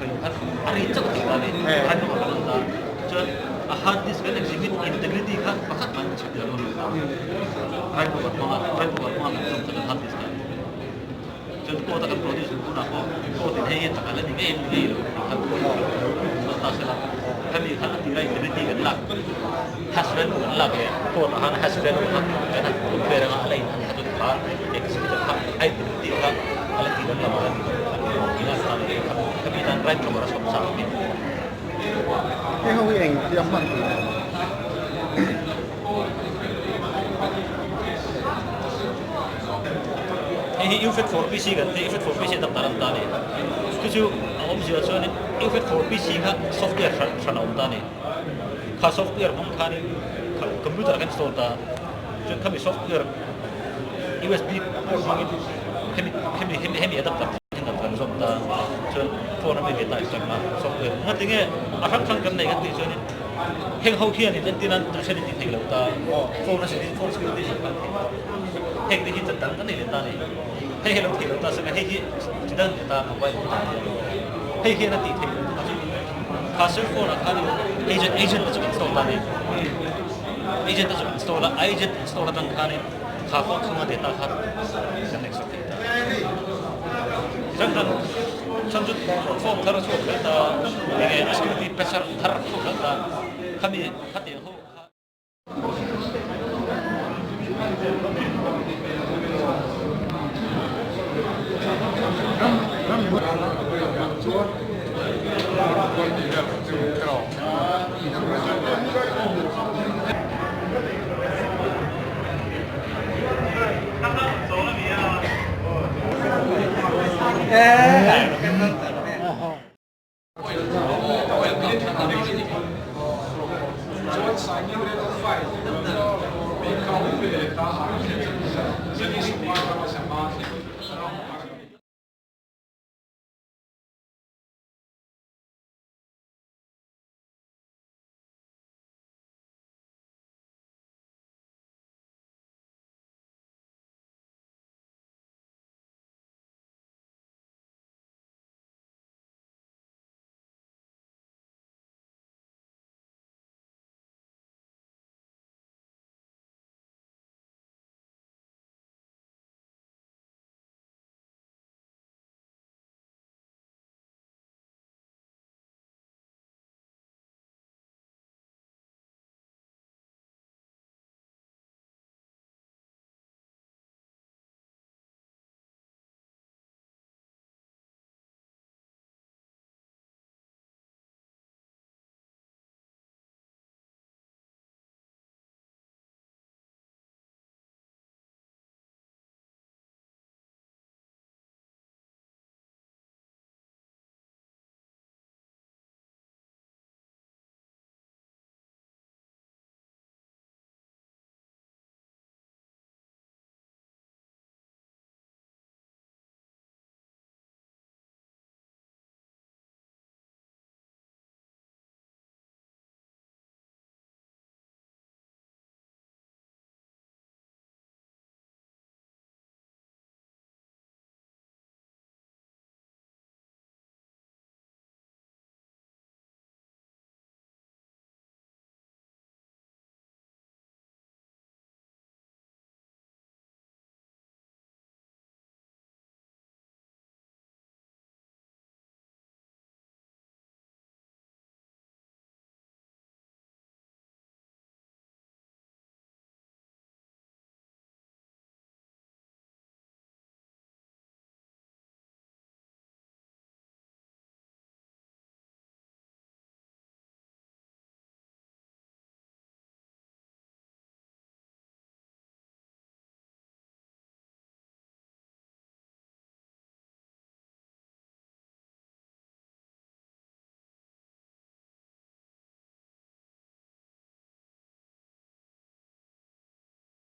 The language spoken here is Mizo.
thei lo khan a read chauh thei ta a ni. Right cover kan awm ta. Chuan a hard disk kan exhibit integrity kha pakhat mah in chhut tel dawn lo ta. Right cover hmanga right cover hmanga kan zawm kha kan hard disk a. Chuan court a kan produce duh hunah pawh court in hei hi a tak a la ni ngei em ni ngei lo tih kha dawn ta se la. Khami khan a tira integrity kan lak hash value kan lak leh court ah khan hash value kha kan han compare anga a la in han kha chu kha exhibit kha a integrity kha a la ti danglam a la ti lo ina khan khami tan right cover a sawm sa a ni. Hei ho hi eng tia hman tur nge? Hei hi UFED for PC kan ti, UFED for PC a dam dan a awm ta a ni. Chu chu a awmzia chuanin UFED for PC kha software hran hran a awm ta a ni. Kha software hmang khanin computer kan install ta a, chuan khami software USB port hmangin hemi hemi hemi hemi adapter hian kan kan zawm ta a, chuan phone ami data extract na software nga tinge a hrang hrang kan nei kan tih chuanin heng ho hianin entir nan tuition in ti thei lo ta phone a sin phone security sin kan thei lo heng te hi chan dang kan nei leh ta a ni hei hi lo thei lo ta sanga hei hi chi dang leh ta mobile ta hei hian a tih theih loh chu kha cell phone ah khanin agent agent te chu install ta a ni agent te chu install a agent install atang khanin kha phone chhunga data kha kan extract thei ta hrang hrang chhan chu phone thar a chhuak zel ta enge security pressure thar a chhuak zel ta khami khatiang ho kha